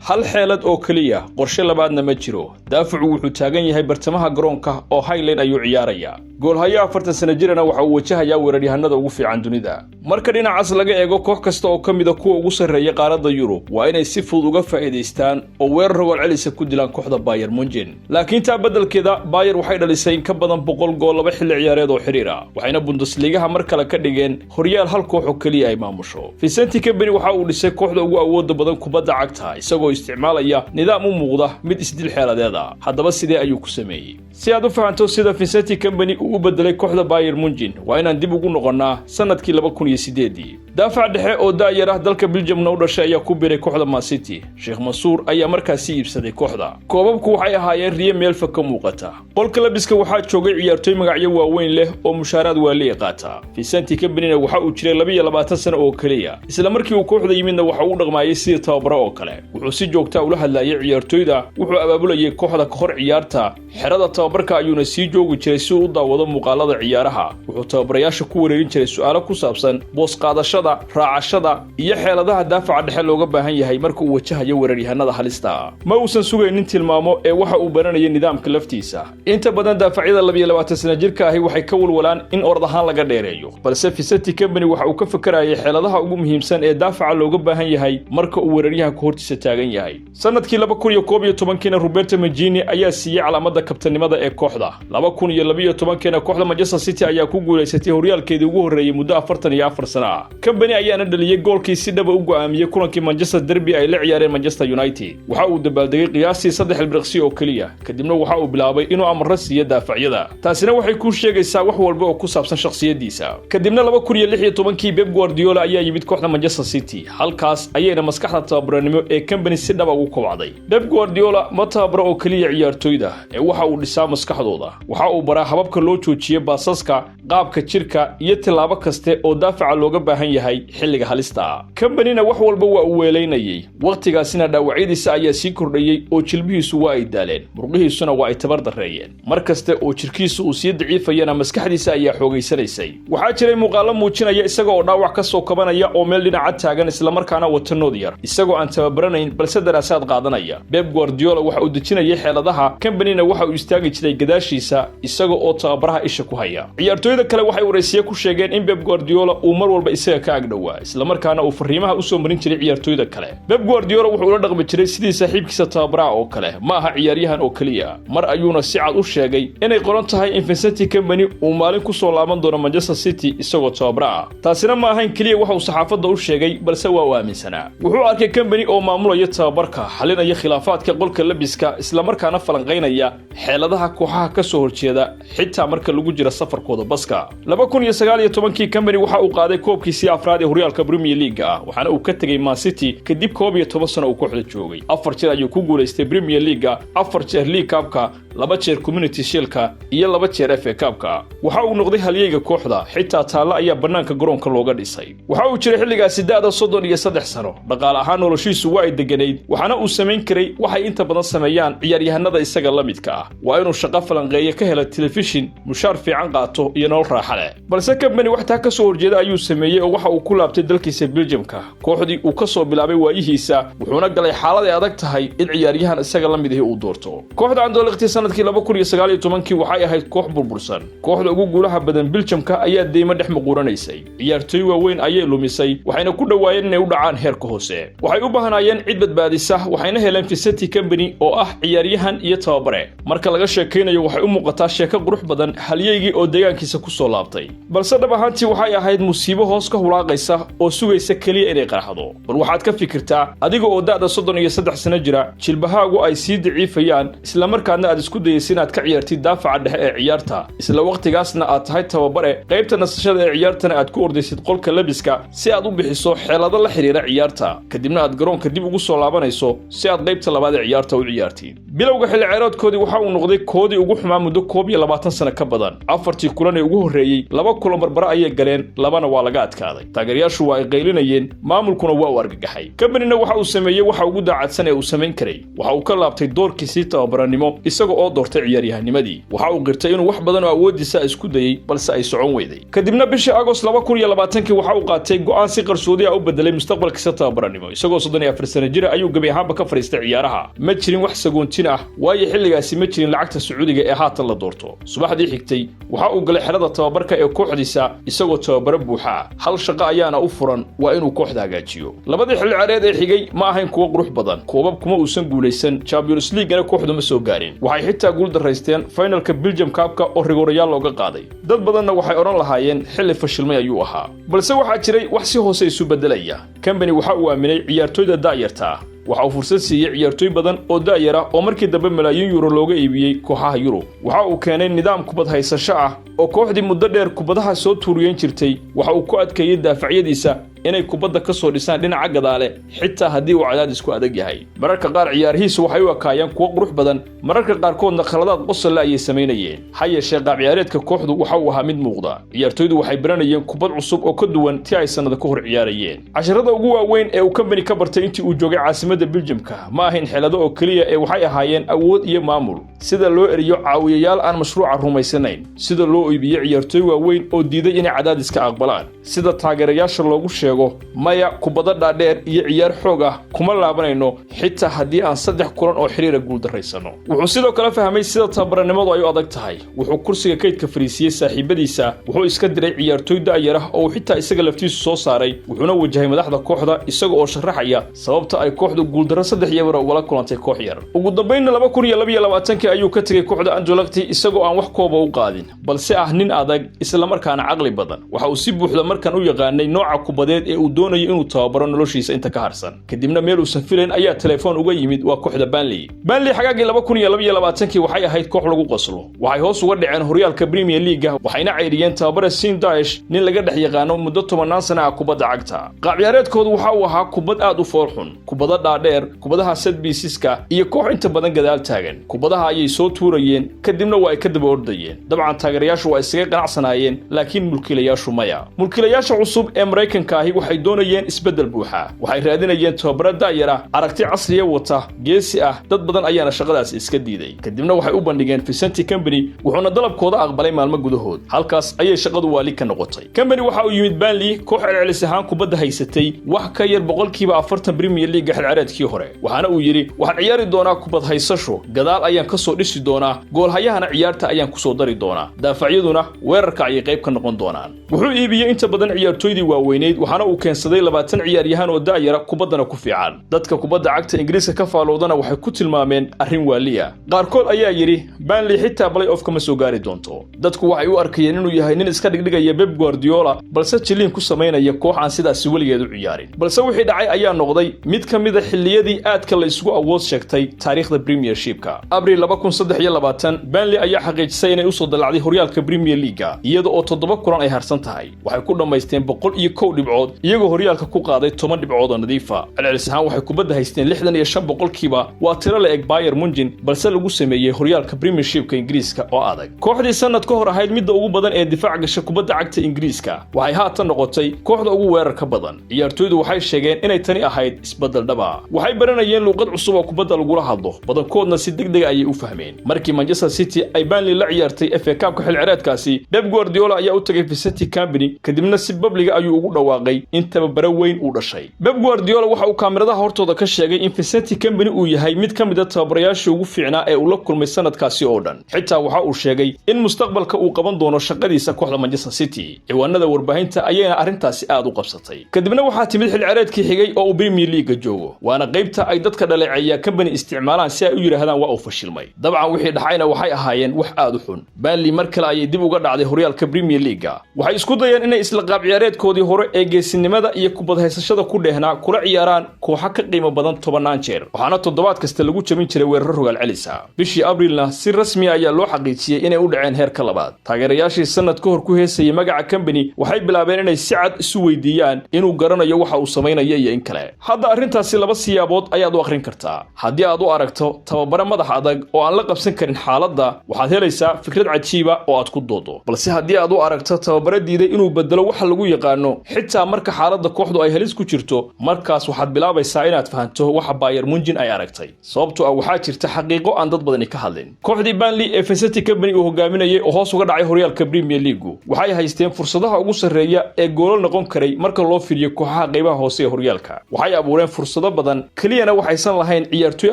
Hal xeelad oo keliya, qorshe labaadna ma jiro. Daafacu wuxuu taagan yahay bartamaha garoonka oo high line ayuu ciyaarayaa. Goolhayo 40 sano jirana waxa uu wajahayaa weeraryahanada ugu fiican dunida. Marka dhinacaas laga eego, koox kasta oo ka mida kuwa ugu sarreeya qaaradda Yurub waa inay si fudud uga faa'iidaystaan oo weerar rogaal celisa ku dilaan kooxda Bayern Munchen. Laakiin taa beddelkeeda, Bayern waxay dhalisay in ka badan 100 gool laba xilli ciyaareed oo xiriir ah, waxayna Bundesligaha mar kale ka dhigeen horyaal hal koox oo keliya ay maamusho. Vincent Kompany waxa uu dhisay kooxda ugu awooda badan kubadda cagta, isagoo isticmaalaya nidaam u muuqda mid isdil xeeladeed ah. Haddaba, sidee ayuu ku sameeyey? Si aad u fahanto sida Vincent Kompany uu u bedelay kooxda Bayern Munchen, waa inaan dib ugu noqonnaa sanadkii 2008-dii. Daafac dhexe oo da'yar ah, dalka Biljamna u dhashay, ayaa ku biray kooxda Man City. Sheekh Mansuur ayaa markaasi iibsaday kooxda. Koobabku waxay ahaayeen riyo meel fog ka muuqata. Qolka labiska waxaa joogay ciyaartooy magacyo waaweyn leh oo mushaaraad waaliya qaata. Vincent Kompanyna waxa uu jiray 22 sano oo keliya. Isla markii uu kooxda yimidna, waxa uu dhaqmaayay sidii tababaro oo kale. Wuxuu si joogta ula hadlayay ciyaartooyda, wuxuu abaabulayay kooxda ka hor ciyaarta, xerada tababarka ayuuna sii joogi jiray si uu u daawado muuqaalada ciyaaraha. Wuxuu tababarayaasha ku wareerin jiray su'aalo ku saabsan boos qaadashada, raacashada iyo xeeladaha daafaca dhexe looga baahan yahay marka uu wajahayo weeraryahanada halista. Ma uusan sugaynin tilmaamo ee waxa uu baranayay nidaamka laftiisa. Inta badan daafacyada 22 sana jirka ahi waxay ka walwalaan in orod ahaan laga dheereeyo, balse Vincent Kompany waxa uu ka fakarayay xeeladaha ugu muhiimsan ee daafaca looga baahan yahay marka uu weeraryahanka hortiisa taagan yahay. Sanadkii 2011-kiina, Roberto Mancini ayaa siiyey calaamada kabtanimada ee kooxda. 2012-kiina, kooxda Manchester City ayaa ku guulaysatay horyaalkeedii ugu horreeyey muddo 44 sano ah. Kompany ayaana dhaliyey goolkii si dhaba u go'aamiyey kulankii Manchester Derby ay la ciyaareen Manchester United. Waxa uu dabaaldegay qiyaastii 3 ilbiriqsi oo keliya, kadibna waxa uu bilaabay inuu amarro siiyo daafacyada. Taasina waxay kuu sheegaysaa wax walba oo ku saabsan shakhsiyaddiisa. Kadibna 2016-kii, Pep Guardiola ayaa yimid kooxda Manchester City. Halkaas ayayna maskaxda tababaranimo ee Kompany si dhaba ugu kobcday. Pep Guardiola ma tababaro oo keliya ciyaartoyda ee waxa uu dhisaa maskaxdooda. Waxa uu baraa hababka loo joojiyo baasaska, qaabka jirka iyo tillaabo kaste oo daafaca looga baahan yahay xilliga halista ah. Kompanyna wax walba waa uu weelaynayey. Wakhtigaasina dhaawacyadiisa ayaa sii kordhayey oo jilbihiisu waa ay daaleen, murqihiisuna waa ay tabar darreeyeen. Mar kaste oo jirkiisu uu sii daciifayana, maskaxdiisa ayaa xoogaysanaysay. Waxaa jiray muuqaallo muujinaya isaga oo dhaawac ka soo kabanaya oo meel dhinaca taagan, islamarkaana wata note yar, isagoo aan tababaranayn balse daraasaad qaadanaya. Pep Guardiola waxa uu dejinayay xeeladaha, Kompanyna waxa uu istaagi jiray gadaashiisa, isaga oo tababaraha isha ku haya. Ciyaartooyda kale waxay waraysiye ku sheegeen in Pep Guardiola uu mar walba isaga ka agdhowaa, islamarkaana uu fariimaha usoo marin jiray ciyaartooyda kale. Pep Guardiola wuxuu ula dhaqmi jiray sidii saaxiibkiisa tababaraha oo kale, ma aha ciyaaryahan oo keliya. Mar ayuuna si cad u sheegay inay qoran tahay in Vincent Kompany uu maalin ku soo laaban doono Manchester City isagoo tababara ah. Taasina ma ahayn keliya waxa uu saxaafadda u sheegay, balse waa uu aaminsanaa. Wuxuu arkay Kompany oo maamulaya tababarka, xalinaya khilaafaadka qolka labiska, islamarkaana falanqaynaya xeeladaha kooxaha ka soo horjeeda, xitaa marka lagu jira safarkooda baska. 2019-kii, Kompany waxa uu qaaday koobkiisii afraad ee horyaalka Premier League ah, waxaana uu ka tegey Man City kadib 11 sano uu kooxda joogay. Afar jeer ayuu ku guulaystay Premier League-ga, afar jeer League Cup-ka, laba jeer Community Shield-ka iyo laba jeer FA Cup-ka. Waxa uu noqday halyeyga kooxda, xitaa taalle ayaa bannaanka garoonka looga dhisay. Waxa uu jiray xilligaasi da'da 33 sano. Dhaqaale ahaan noloshiisu waa ay deganayd, waxaana uu samayn karay waxay inta badan sameeyaan ciyaaryahanada isaga la midka ah: waa inuu shaqo falanqeeye ka hela telefishin, mushaar fiican qaato iyo nolol raaxa leh. Balse Kompany wax taa ka soo horjeeda ayuu sameeyey, oo waxa uu ku laabtay dalkiisa Beljamka, kooxdii uu ka soo bilaabay waayihiisa, wuxuuna galay xaalad ay adag tahay in ciyaaryahan isaga la mid ahi uu doorto. Kooxda Anderlecht sanadkii 2019-kii waxay ahayd koox burbursan. Kooxda ugu guulaha badan Biljamka ayaa deymo dhex muquuranaysay. Ciyaartooy waaweyn ayay lumisay, waxayna ku dhowaayeen inay u dhacaan heerka hoose. Waxay u baahnaayeen cid badbaadisa, waxayna heleen Vincent Kompany oo ah ciyaaryahan iyo tababare. Marka laga sheekaynayo, waxay u muuqataa sheeko qurux badan, halyeygii oo deegaankiisa ku soo laabtay, balse dhab ahaantii waxay ahayd musiibo hoos ka hulaaqaysa oo sugaysa keliya inay qarxdo. Bal waxaad ka fikirtaa adiga oo da'da 33 sano jira, jilbahaagu ay sii daciifayaan, islamarkaadna aad isku dayaysa inaad ka ciyaartid daafaca dhexe ee ciyaarta, isla wakhtigaasna aad tahay tababare, qaybta nasashada ee ciyaartana aad ku ordaysid qolka labiska si aad u bixiso xeelado la xidhiira ciyaarta, kadibna aad garoonka dib ugu soo laabanayso si aad qaybta labaad ee ciyaarta u ciyaartid. Bilowga xilli ciyaareedkoodii waxa uu noqday koodii ugu xumaa muddo 21 sano ka badan. Afartii kulan ee ugu horreeyey, laba kulan barbaro ayay galeen, labana waa laga adkaaday. Taageerayaashu waa ay qaylinayeen, maamulkuna waa uu argagaxay. Kompanyna waxa uu sameeyey waxa ugu daacadsan ee uu samayn karay. Waxa uu ka laabtay doorkiisii tababaranimo, isaga oo doortay ciyaaryahannimadii. Waxa uu qirtay inuu wax badan oo awooddiisa isku dayey, balse ay socon weyday. Kadibna bishii Agost 2020-kii waxa uu qaatay go'aan si qarsoodi ah u bedelay mustaqbalkiisa tababaranimo. Isagoo 34 sano jira ayuu gebi ahaanba ka fadhiistay ciyaaraha. Ma jirin wax sagoontin ah, waayo xilligaasi ma jirin lacagta Sacuudiga ee haatan la doorto. Subaxdii xigtay waxa uu galay xerada tababarka ee kooxdiisa isagoo tababaro buuxa. Hal shaqo ayaana u furan, waa inuu kooxda hagaajiyo. Labadii xilli ciyaareed ee xigay ma ahayn kuwo qurux badan. Koobab kuma uusan guulaysan, Champions Leaguena kooxdu ma soo gaarin. Waxay xitaa guul daraysteen finalka Belgium Cupka oo rigoorayaal looga qaaday. Dad badanna waxay odhan lahaayeen xilli fashilmay ayuu ahaa. Balse waxaa jiray wax si hoose isu beddelaya. Kompany waxa uu aaminay ciyaartoyda da'yarta. Waxa uu fursad siiyey ciyaartoy badan oo da'yar ah oo markii dambe malaayiin yuuro looga iibiyey kooxaha Yurub. Waxa uu keenay nidaam kubad haysasho ah oo kooxdii muddo dheer kubadaha soo tuuriyeyn jirtay waxa uu ku adkeeyey daafacyadiisa inay kubadda ka soo dhisaan dhinaca gadaale, xitaa haddii uu cadaadisku adag yahay. Mararka qaar ciyaarihiisu waxay u ekaayeen kuwo qurux badan, mararka qaarkoodna khaladaad qosolle ayay samaynayeen. Ha yeeshee, qaab ciyaareedka kooxdu waxa uu ahaa mid muuqda. Ciyaartoydu waxay baranayeen kubad cusub oo ka duwan tii ay sannada ka hor ciyaarayeen. Casharada ugu waaweyn ee uu Kompany ka bartay intii uu joogay caasimadda Biljamka ma ahayn xeelado oo keliya ee waxay ahaayeen awood iyo maamul, sida loo eriyo caawiyayaal aan mashruuca rumaysanayn, sida loo iibiyo ciyaartooy waaweyn oo diiday inay cadaadiska aqbalaan, sida taageerayaasha loogu sheego maya, kubadda dhaadheer iyo ciyaar xoog ah kuma laabanayno, xitaa haddii aan saddex kulan oo xiriira guuldarraysano. Wuxuu sidoo kale fahmay sida tababaranimadu ay u adag tahay. Wuxuu kursiga kaydka fariisiiyey saaxiibadiisa, wuxuu iska diray ciyaartooy da'yar ah oo uu xitaa isaga laftiisu soo saaray, wuxuuna wajahay madaxda kooxda isaga oo sharaxaya sababta ay kooxdu guuldarro 3-0 ugala kulantay koox yar. Ugu dambaynna 2022-kii ayuu ka tegey kooxda Anderlecht isagoo aan wax kooba u qaadin, balse ah nin adag islamarkaana caqli badan. Waxa uu si buuxda markan u yaqaanay nooca kubadeed ee uu doonayo inuu tababaro noloshiisa inta ka harsan. Kadibna meel uusan filayn ayaa telefoon uga yimid, waa kooxda Burnley. Burnley xagaagii 2022-kii waxay ahayd koox lagu qoslo. Waxay hoos uga dhaceen horyaalka Premier Leaguega, waxayna cayriyeen tababare Sean Dyche, nin laga dhex yaqaano muddo tobannaan sana ah kubadda cagta. Qaab ciyaareedkoodu waxa uu ahaa kubad aad u foolxun, kubado dhaadheer, kubadaha set pieces-ka iyo koox inta badan gadaal taagan. Kubadaha ayay soo tuurayeen, kadibna waa ay ka daba ordayeen. Dabcan taageerayaashu waa isaga qanacsanaayeen, laakiin mulkiilayaashu maya. Mulkiilayaasha cusub ee Maraykanka ahi waxay doonayeen isbeddel buuxa. Waxay raadinayeen tababare da'yar ah, aragti casriya wata, geesi ah. Dad badan ayaana shaqadaasi iska diiday. Kadibna waxay u bandhigeen Vincent Kompany, wuxuuna dalabkooda aqbalay maalmo gudahood. Halkaas ayay shaqadu waali ka noqotay. Kompany waxa uu yimid Burnley, koox celcelis ahaan kubadda haysatay wax ka yar 40% Premier Leaguega xilciyaareedkii hore. Waxaana uu yidhi: "Waxaan ciyaari doonaa kubad haysasho, gadaal ayaan ka soo dhisi doonaa, goolhayahana ciyaarta ayaan kusoo dari doonaa, daafacyaduna weerarka ayay qayb ka noqon doonaan." Wuxuu iibiyey inta badan ciyaartooydii waaweyneyd, waxaana uu keensaday 20 ciyaaryahan oo da'yara, kubaddana ku fiican. Dadka kubadda cagta Ingiriiska ka faalowdana waxay ku tilmaameen arrin waaliya. Qaarkood ayaa yidhi Burnley xitaa play-off kama soo gaari doonto. Dadku waxay u arkayeen inuu yahay nin iska dhigdhigaya Pep Guardiola, balse jiliin ku samaynaya koox aan sidaasi weligeed u ciyaarin. Balse wixii dhacay ayaa noqday mid ka mida xilliyadii aadka la isugu awood sheegtay taariikhda Premiershipka. Abril 2023, Burnley ayaa xaqiijisay inay usoo dallacday horyaalka Premier Leaguega iyada oo toddoba kulan ay harsan tahay. Waxay ku dhammaysteen 101 dhibcood, iyagoo horyaalka ku qaaday 10 dhibcood oo nadiifa. Celcelis ahaan waxay kubadda haysteen 65%. Waa tiro la eg Bayern Munich, balse lagu sameeyey horyaalka Premiershipka Ingiriiska oo adag. Kooxdii sanad ka hor ahayd midda ugu badan ee difaac gasha kubadda cagta Ingiriiska waxay haatan noqotay kooxda ugu weerarka badan. Ciyaartoydu waxay sheegeen inay tani ahayd isbeddel dhaba. Waxay baranayeen luuqad cusub oo kubadda lagula hadlo, badankoodna si deg dega ayay u fahmeen. Markii Manchester City ay Burnley la ciyaartay FA Cupka xilciyaareedkaasi, Pep Guardiola ayaa u tagay Vincent Kompany, kadibna si public ah ayuu ugu dhawaaqay in tababaro weyn uu dhashay. Pep Guardiola waxa uu kaamiradaha hortooda ka sheegay in Vincent Kompany uu yahay mid ka mid a tababarayaashii ugu fiicnaa ee uu la kulmay sanadkaasi oo dhan. Xitaa waxa uu sheegay in mustaqbalka uu qaban doono shaqadiisa kooxda Manchester City. Ciwaanada warbaahinta ayayna arrintaasi aad u qabsatay. Kadibna waxaa timid xilciyaareedkii xigay oo uu Premier Leaguega joogo, waana qaybta ay dadka dhaleeceeya Kompany isticmaalaan si ay u yidhaahdaan waa uu fashilmay. Dabcan wixii dhaxayna waxay ahaayeen wax aad u xun. Burnley mar kale ayay ayay dib uga dhacday horyaalka Premier League-ga. Waxay isku dayeen inay isla qaab ciyaareedkoodii hore ee geesinimada iyo kubadhaysashada ku dheehnaa kula ciyaaraan kooxo ka qiimo badan tobannaan jeer, waxaana toddobaad kasta lagu jabin jiray weeraro rogaal celisa. Bishii Abrilna si rasmi ayaa loo xaqiijiyey inay u dhaceen heerka labaad. Taageerayaashii sanad ka hor ku heesayay magaca Kompany waxay bilaabeen inay si cad isu weydiiyaan inuu garanayo waxa uu samaynayo iyo in kale. Hadda arrintaasi laba siyaabood ayaad u akhrin kartaa. Haddii aad u aragto tababare madax adag oo aan la qabsan karin xaaladda, waxaad helaysaa fikrad cajiiba oo aad ku doodo. Balse haddii aad u aragto tababare diiday inuu bedelo waxa lagu yaqaano, xitaa marka xaaladda kooxdu ay halis ku jirto, markaas waxaad bilaabaysaa inaad fahanto waxa Bayern Munchen ay aragtay, sababtoo ah waxaa jirta xaqiiqo aan dad badani ka hadlin. Kooxdii Burnley ee Vincent Kompany uu hogaaminayay oo hoos uga dhacay horyaalka Premier League waxay haysteen fursadaha ugu sarreeya ee goolal noqon karay marka loo fiiriyo kooxaha qaybaha hoose ee horyaalka. Waxay abuureen fursado badan, keliyana waxaysan lahayn ciyaartoy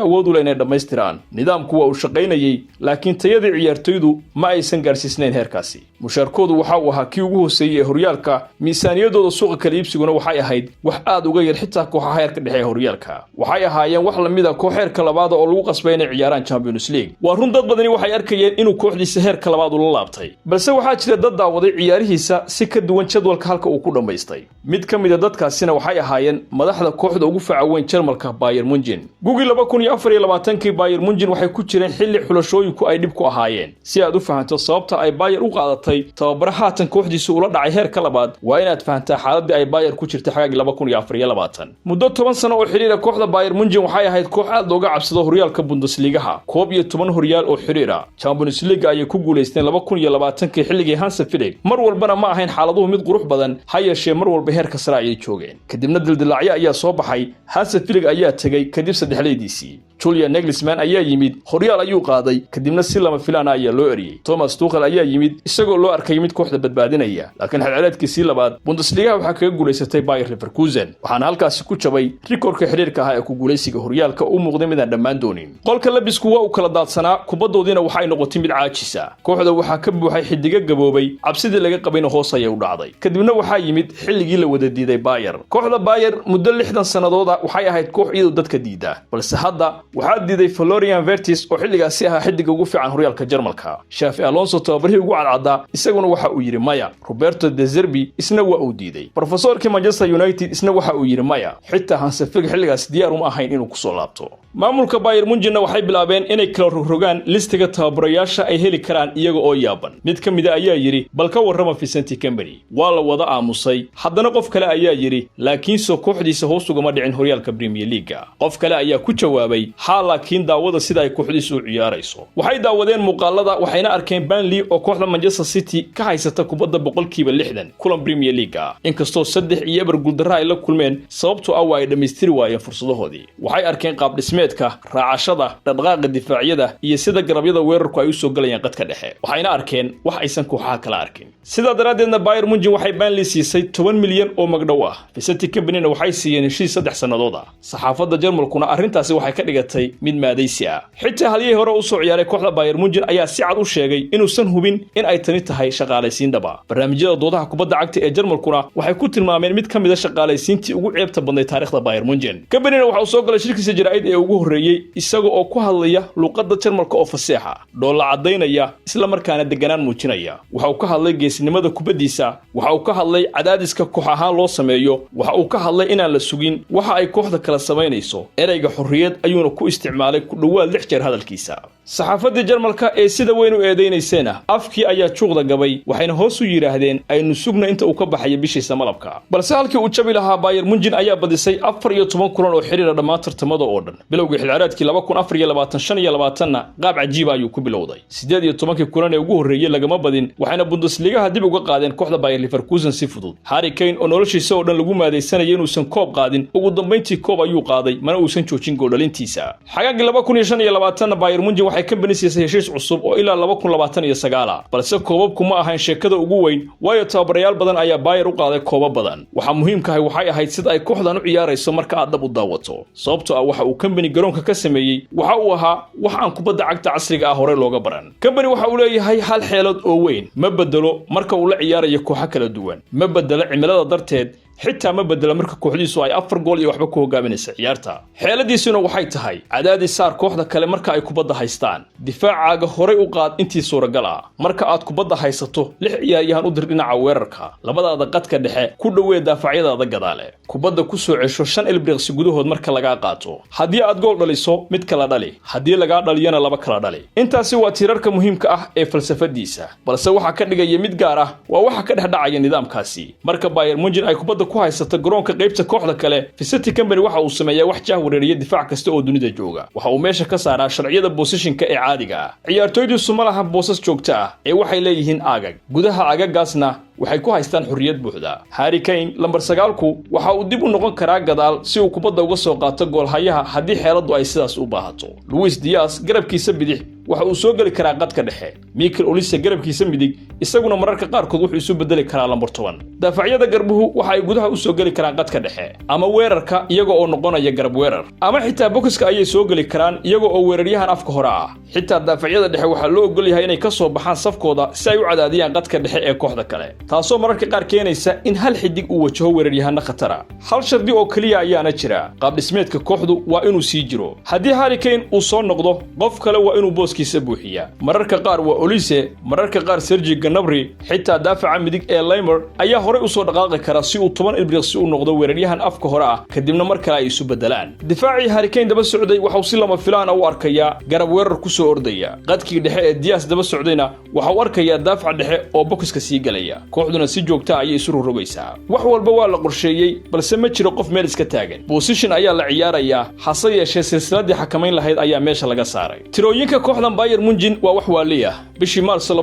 awood u leh inay dhammaystiraan. Nidaamku waa uu shaqaynayey, laakiin tayadii ciyaartoydu ma aysan gaarsiisnayn heerkaasi. Mushaarkoodu waxa uu ahaa kii ugu hooseeyey ee horyaalka. Miisaaniyadooda suuqa kala iibsiguna waxay ahayd wax aad uga yar xitaa kooxaha heerka dhexe ee horyaalka. Waxay ahaayeen wax lamid a koox heerka labaada oo lagu qasbay inay ciyaaraan Champions League. Waa run, dad badani waxay arkayeen inuu kooxdiisa heerka labaad ula laabtay, balse waxaa jira dad daawaday ciyaarihiisa si ka duwan jadwalka halka uu ku dhammaystay. Mid ka mid a dadkaasina waxay ahaayeen madaxda kooxda ugu faca weyn Jarmalka, Bayern Munchen. Gugii 2024-kii Bayern Munchen waxay ku jireen xilli xulashooyinku ay dhib ku ahaayeen. Si aad u fahanto sababta ay Bayern u qaadatay tababare haatan kooxdiisu ula dhacay heerka labaad, waa inaad fahantaa xaaladii ay Bayern ku jirtay xagaagii 2024. Muddo 10 sano oo xidhiira, kooxda Bayern Munchen waxay ahayd koox aad looga cabsado horyaalka Bundesligaha, 11 horyaal oo xidhiira. Champions League ayay ku guulaysteen 2020-kii xilligii Hansi Flick. Mar walbana ma ahayn xaaladuhu mid qurux badan, ha yeeshee mar walba heerka sare ayay joogeen. Kadibna dildilaacyo ayaa soo baxay. Hansi Flick ayaa tegey kadib saddexleydiisii. Julian Nagelsmann ayaa yimid, horyaal ayuu qaaday, kadibna si lama filaana ayaa loo eriyey. Thomas Tuchel ayaa yimid isagoo loo arkay mid kooxda badbaadinaya, laakiin xilceleedkiisii labaad Bundesligaha waxaa kaga guulaysatay Bayer Leverkusen, waxaana halkaasi ku jabay rikoorka xidhiirka ahaa ee ku guulaysiga horyaalka u muuqday midaan dhammaan doonin. Qolka labisku waa uu kala daadsanaa, kubaddoodiina waxay noqotay mid caajisa. Kooxda waxaa ka buuxay xidigo gaboobay, cabsidii laga qabayna hoos ayay u dhacday. Kadibna waxaa yimid xilligii la wada diiday Bayer. Kooxda Bayer muddo 60 sannadooda waxay ahayd koox iyadu dadka diida, balse hadda waxaa diiday Florian Wirtz oo xilligaasi ahaa xiddiga ugu fiican horyaalka Jarmalka. Xabi Alonso, tababarihii ugu cadcaddaa, isaguna waxa uu yidhi maya. Roberto De Zerbi isna waa uu diiday. Brofesorkii Manchester United isna waxa uu yidhi maya. Xitaa Hansi Flick xilligaas diyaar uma ahayn inuu kusoo laabto. Maamulka Bayern Munchenna waxay bilaabeen inay kala rogrogaan listiga tababarayaasha ay heli karaan iyaga oo yaaban. Mid ka mida ayaa yidhi, "Bal ka warrama Vincent Kompany?" Waa la wada aamusay. Haddana qof kale ayaa yidhi, "Laakiinse kooxdiisa hoos ugama dhicin horyaalka Premier League-ga." Qof kale ayaa ku jawaabay, "Haa, laakiin daawada sida ay kooxdiisu u ciyaarayso." Waxay daawadeen muuqaalada, waxayna arkeen Burnley oo kooxda Manchester City ka haysata kubadda 60% kulan Premier League ah, inkastoo 3-0 guuldarra ay la kulmeen, sababtoo ah waa ay dhammaystiri waayeen fursadahoodii. Waxay arkeen qaab dhismeedka, raacashada, dhaqdhaqaaqa difaacyada iyo sida garabyada weerarku ay u soo galayaan qadka dhexe. Waxayna arkeen wax aysan kooxaha kala arkin. Sidaa daraaddeedna Bayern Munchen waxay Burnley siisay 10 milyan oo magdhow ah. Vincent Kompanyna waxay siiyeen heshiis 3 sannadood ah. Saxaafadda Jarmalkuna arrintaasi waxay ka dhigatay mid maadaysi ah. Xitaa halyey hore usoo ciyaaray kooxda Bayern Munchen ayaa si cad u sheegay inuusan hubin in ay tani tahay shaqaalaysiin dhaba. Barnaamijyada doodaha kubadda cagta ee Jarmalkuna waxay ku tilmaameen mid ka mid a shaqaalaysiintii ugu ceebta badnayd taariikhda Bayern Munchen. Kompanyna waxa uu soo galay shirkiisa jaraa'id ee ugu horreeyey isaga oo ku hadlaya luuqadda Jarmalka oo faseexa, dhoolla caddaynaya, isla markaana deganaan muujinaya. Waxa uu ka hadlay geesinimada kubaddiisa, waxa uu ka hadlay cadaadiska koox ahaan loo sameeyo, waxa uu ka hadlay inaan la sugin waxa ay kooxda kala samaynayso. Ereyga xorriyad ayuuna ku isticmaalay ku dhowaad lix jeer hadalkiisa. Saxaafaddii Jarmalka ee sida weyn u eedaynaysayna afkii ayaa juuqda gabay, waxayna hoos u yidhaahdeen, "Aynu sugna inta uu ka baxayo bishiisa malabka." Balse halkii uu jabi lahaa, Bayern Munchen ayaa badisay 14 kulan oo xiriira dhammaan tartamada oo dhan. Bilowgii xilciraadkii 2024/25-na qaab cajiiba ayuu ku bilowday. 18-kii kulan ee ugu horreeyey lagama badin, waxayna Bundesligaha dib uga qaadeen kooxda Bayer Leverkusen si fudud. Harry Kane oo noloshiisa oo dhan lagu maadaysanaya inuusan koob qaadin, ugu dambayntii koob ayuu qaaday, mana uusan joojin gooldhalintiisa. Xagaagii 2025-na Bayern Munchen waxay Kompany siisay heshiis cusub oo ilaa 2029-a. Balse koobabku ma ahayn sheekada ugu weyn, waayo tababarayaal badan ayaa Bayer u qaaday koobab badan. Waxaa muhiimkahay waxay ahayd sida ay kooxdan u ciyaarayso marka aad dhab u daawato, sababtoo ah waxa uu Kompany garoonka ka sameeyey waxa uu ahaa wax aan kubadda cagta casriga ah horey looga baran. Kompany waxa uu leeyahay hal xeelad oo weyn: ma bedelo marka uu la ciyaarayo kooxo kala duwan, ma bedelo cimilada darteed. Xitaa ma bedela marka kooxdiisu ay 4 gool iyo waxba ku hogaaminaysa ciyaarta. Xeeladiisuna waxay tahay: cadaadis saar kooxda kale marka ay kubadda haystaan, difaacaaga horay u qaad intii suuragal ah. Marka aad kubadda haysato, lix ciyaaryahan u dir dhinaca weerarka, labadaada qadka dhexe ku dhowee daafacyadaada gadaale, kubadda ku soo cesho 5 ilbiriqsi gudahood marka lagaa qaato. Haddii aad gool dhaliso, mid kala dhali, haddii lagaa dhaliyana, laba kala dhali. Intaasi waa tiirarka muhiimka ah ee falsafadiisa, balse waxaa ka dhigaya mid gaar ah waa waxa ka dhex dhacaya nidaamkaasi. Marka Bayern Munchen ay kubadda ku haysato garoonka qaybta kooxda kale, Vincent Kompany waxa uu sameeyaa wax jah wareeriya difaac kasta oo dunida jooga. Waxa uu meesha ka saaraa sharciyada position-ka ee caadiga ah. Ciyaartoydiisu ma laha boosas joogto ah ee waxay leeyihiin aagag. Gudaha aagagaasna waxay ku haystaan xorriyad buuxda. Harry Kane, lambar 9-ku, waxa uu dib u noqon karaa gadaal si uu kubadda uga soo qaato goolhayaha haddii xeeladdu ay sidaas u baahato. Luis Diaz garabkiisa bidix waxa uu soo geli karaa qadka dhexe. Michael Olise garabkiisa midig isaguna mararka qaarkood wuxuu isu bedeli karaa lambar 10. Daafacyada garbuhu waxa ay gudaha u soo geli karaan qadka dhexe ama weerarka iyaga oo noqonaya garab weerar, ama xitaa bokiska ayay soo geli karaan iyaga oo weeraryahan afka hore ah. Xitaa daafacyada dhexe waxaa loo ogol yahay inay ka soo baxaan safkooda si ay u cadaadiyaan qadka dhexe ee kooxda kale, taasoo mararka qaar keenaysa in hal xidig uu wajaho weeraryahano khatara. Hal shardi oo keliya ayaana jira: qaabdhismeedka kooxdu waa inuu sii jiro. Haddii Harry Kane uu soo noqdo, qof kale waa inuu booskiisa buuxiyaa. Mararka qaar waa Olise, mararka qaar Serge Gnabry. Xitaa daafaca midig ee Laimer ayaa horay usoo dhaqaaqi kara si uu 10 ilbiriqsi u noqdo weeraryahan afka hore ah, kadibna mar kale ay isu bedelaan. Difaacii Harry Kane daba socday waxauu si lama filaana u arkayaa garab weerar ku soo ordaya. Qadkii dhexe ee Diaz daba socdayna waxa uu arkayaa daafac dhexe oo bokiska sii galaya. Kooxduna si joogta ayay isu rogrogaysaa. Wax walba waa la qorsheeyey, balse ma jiro qof meel iska taagan. Position ayaa la ciyaarayaa, hase yeeshee silsiladii xakamayn lahayd ayaa meesha laga saaray. Tirooyinka kooxdan Bayern Munchen waa wax waali ah. Bishii Maarso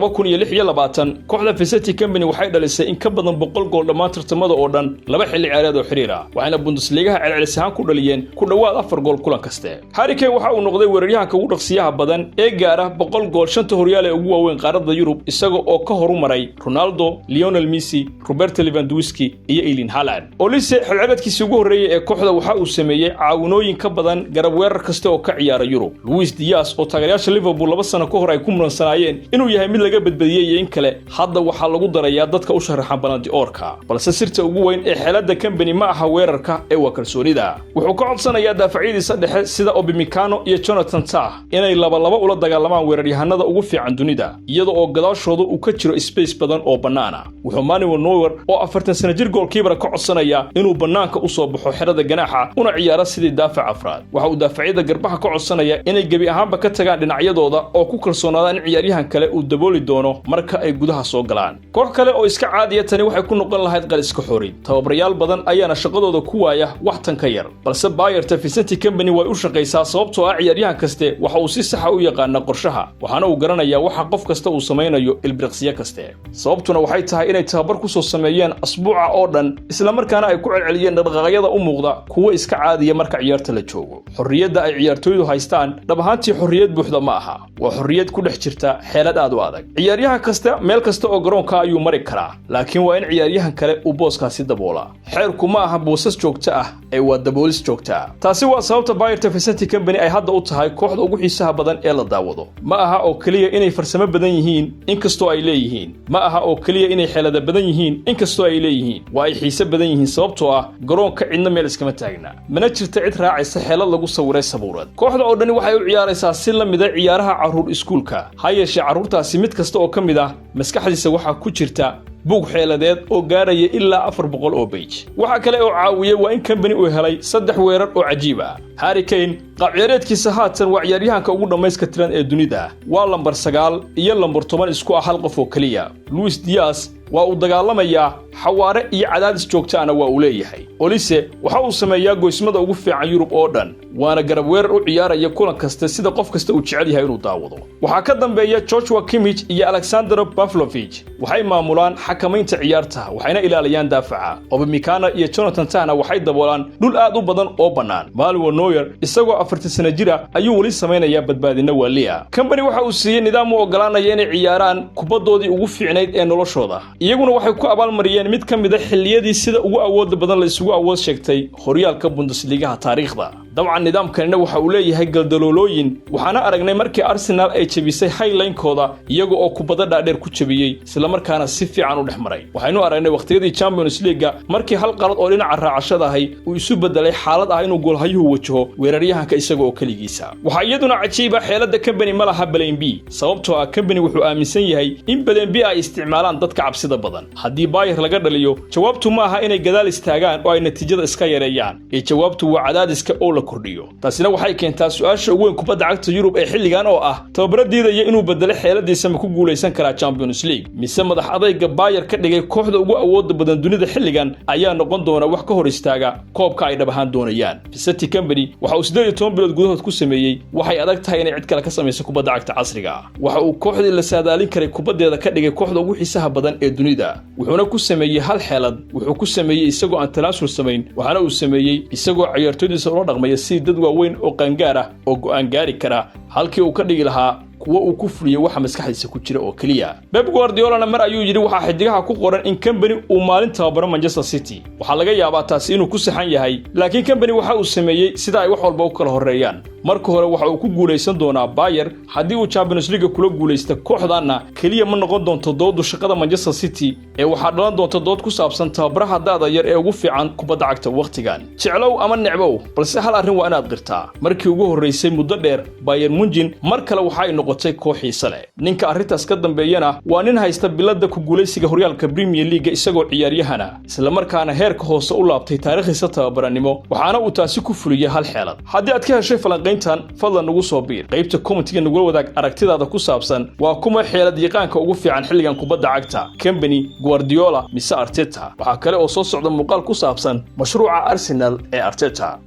2026, kooxda Vincent Kompany waxay dhalisay in ka badan 100 gool dhammaan tartamada oo dhan laba xilli ciyaareed oo xiriir ah, waxayna Bundesligaha celcelis ahaan ku dhaliyeen ku dhowaad 4 gool kulan kaste. Harry Kane waxa uu noqday weeraryahanka ugu dhaqsiyaha badan ee gaara 100 gool shanta horyaal ee ugu waaweyn qaaradda Yurub, isaga oo ka horumaray Ronaldo, Lionel Messi, Robert Lewandowski iyo Erling Haaland. Olise xilciyareedkiisii ugu horreeyey ee kooxda waxa uu sameeyey caawinooyin ka badan garab weerar kasta oo ka ciyaara Yurub. Luis Diaz, oo taageerayaasha Liverpool 2 sano ka hor ay ku muransanaayeen inuu yahay mid laga badbadiyey iyo in kale, hadda waxaa lagu darayaa dadka u sharaxan Ballon d'Or-ka. Balse sirta ugu weyn ee xeeladda Kompany ma aha weerarka ee waa kalsoonida. Wuxuu ka codsanayaa daafacyadiisa dhexe sida Upamecano iyo Jonathan Tah inay labalaba ula dagaalamaan weeraryahanada ugu fiican dunida, iyada oo gadaashooda uu ka jiro space badan oo bannaana. Wuxuu Manuel Neuer oo 40 sana jir goalkeeper ka codsanayaa inuu bannaanka u soo baxo xerada ganaaxa una ciyaaro sidii daafac afraad. Waxa uu daafacyada garbaha ka codsanaya inay gebi ahaanba ka tagaan dhinacyadooda oo ku kalsoonaadaan in ciyaaryahan kale uu dabooli doono marka ay gudaha soo galaan. Koox kale oo iska caadiya tani waxay ku noqon lahayd qaliska xorid. Tababarayaal badan ayaana shaqadooda ku waaya wax tan ka yar, balse Bayerta Vincent Kompany way u shaqaysaa, sababtoo ah ciyaaryahan kaste waxa uu si saxa u yaqaana qorshaha, waxaana uu garanayaa waxa qof kasta uu samaynayo ilbiriqsiyo kaste. Sababtuna waxay tahay inay tababar ku soo sameeyeen asbuuca oo dhan, islamarkaana ay ku celceliyeen dhaqdhaqaaqyada u muuqda kuwo iska caadiya marka ciyaarta la joogo. Xorriyadda ay ciyaartooydu haystaan dhab ahaantii xorriyad buuxda ma aha, waa xorriyad ku dhex jirta xeelad aad u adag. Ciyaaryahan kasta meel kasta oo garoonka ayuu mari karaa, laakiin waa in ciyaaryahan kale uu booskaasi daboolaa. Xeerku ma aha boosas joogto ah ee waa daboolis joogta ah. Taasi waa sababta Bayerta Vincent Kompany ay hadda u tahay kooxda ugu xiisaha badan ee la daawado. Ma aha oo keliya inay farsamo badan yihiin, inkastoo ay leeyihiin. Ma aha oo keliya inay xeelada badan yihiin, inkastoo ay leeyihiin. Waa ay xiise badan yihiin sababtoo ah garoonka cidna meel iskama taagna, mana jirta cid raacaysa xeelad lagu sawiray sabuurad. Kooxda oo dhani waxay u ciyaaraysaa si la mida ciyaaraha carruur iskuulka. Ha yeeshee carruurtaasi mid kasta oo ka mid ah maskaxdiisa waxaa ku jirta buug xeeladeed oo gaaraya ilaa 400 oo page. Waxa kale oo caawiyey waa in Kompany uu helay saddex weerar oo cajiib ah. Harry Kane qaabciyaareedkiisa haatan waa ciyaaryahanka ugu dhammayska tiran ee dunida. Waa lambar 9 iyo lambar 10 isku ah hal qof oo keliya. Luis Diaz waa uu dagaalamayaa, xawaare iyo cadaadis joogtaana waa uu leeyahay. Olise waxa uu sameeyaa goysmada ugu fiican Yurub oo dhan, waana garab weerar u ciyaaraya kulan kasta sida qof kasta uu jecel yahay inuu daawado. Waxaa ka dambeeya Joshua Kimmich iyo Alexander Pavlovich. Waxay maamulaan xakamaynta ciyaarta, waxayna ilaaliyaan daafaca. Upamecano iyo Jonathan Tahna waxay daboolaan dhul aad u badan oo bannaan. Manuel Neuer isagoo 40 sana jira ayuu weli samaynayaa badbaadina waaliya. Kompany waxa uu siiyey nidaam u oggolaanaya inay ciyaaraan kubaddoodii ugu fiicnayd ee noloshooda. Iyaguna waxay ku abaalmariyeen mid ka mid a xilliyadii sida ugu awooda badan la isugu awood sheegtay horyaalka Bundesligaha taariikhda. Dabcan nidaamkanina waxa uu leeyahay galdaloolooyin, waxaana aragnay markii Arsenal ay jebisay high line-kooda, iyaga oo kubadda dhaadheer ku jebiyey, islamarkaana si fiican u dhex maray. Waxaynu aragnay wakhtiyadii Champions League-ga markii hal qalad oo dhinaca raacashada ahay uu isu bedelay xaalad ah inuu goolhayuhu wajaho weeraryahanka isaga oo keligiisa. Waxaa iyaduna cajiiba xeeladda Kompany ma laha plan B, sababtoo ah Kompany wuxuu aaminsan yahay in plan B ay isticmaalaan dadka cabsida badan. Haddii Bayern laga dhaliyo, jawaabtu ma aha inay gadaal istaagaan oo ay natiijada iska yareeyaan, ee jawaabtu waa cadaadiska oo la kordhiyo. Taasina waxay keentaa su-aasha ugu weyn kubadda cagta Yurub ee xilligan oo ah: tababaro diidaya inuu bedelo xeeladiisa ma ku guulaysan karaa Champions League, mise madax adayga Bayern ka dhigay kooxda ugu awooda badan dunida xilligan ayaa noqon doona wax ka hor istaaga koobka ay dhab ahaan doonayaan? Vincent Kompany waxa uu 18 bilood gudahood ku sameeyey waxay adag tahay inay cid kale ka samayso kubadda cagta casriga ah. Waxa uu kooxdii la saadaalin karay kubaddeeda ka dhigay kooxda ugu xiisaha badan ee dunida, wuxuuna ku sameeyey hal xeelad. Wuxuu ku sameeyey isagoo aan tanaasul samayn, waxaana uu sameeyey isagoo ciyaartoydiisa ula dhaqmaya sidii dad waaweyn oo qaangaar ah oo go'aan gaari kara, halkii uu ka dhigi lahaa kuwo uu ku fuliyo waxa maskaxdiisa ku jira oo keliya. Pep Guardiolana mar ayuu yidhi: "Waxaa xidigaha ku qoran in Kompany uu maalin tababaro Manchester City." Waxaa laga yaabaa taasi inuu ku saxan yahay, laakiin Kompany waxa uu sameeyey sida ay wax walba u kala horreeyaan. Marka hore waxa uu ku guulaysan doonaa Bayern. Haddii uu Champions League kula guulaysta kooxdanna, keliya ma noqon doonto doodu shaqada Manchester City, ee waxaa dhalan doonta dood ku saabsan tababaraha da'da yar ee ugu fiican kubadda cagta wakhtigan. Jeclow ama necbow, balse hal arrin waa inaad qirtaa: markii ugu horraysay muddo dheer, Bayern Munchen mar kale waxa ay noqotay koox xiise leh. Ninka arrintaas ka dambeeyana waa nin haysta biladda ku guulaysiga horyaalka Premier League-ga isagoo ciyaaryahana, islamarkaana heerka hoose u laabtay taariikhdiisa tababaranimo, waxaana uu taasi ku fuliyey hal xeelad. Haddii aad ka heshay falanqayntan, fadlan nagu soo biir qaybta comment-iga. Nagula wadaag aragtidaada ku saabsan waa kuma xeelad yaqaanka ugu fiican xilligan kubadda cagta: Kompany, Guardiola mise Arteta? Waxaa kale oo soo socda muuqaal ku saabsan mashruuca Arsenal ee Arteta.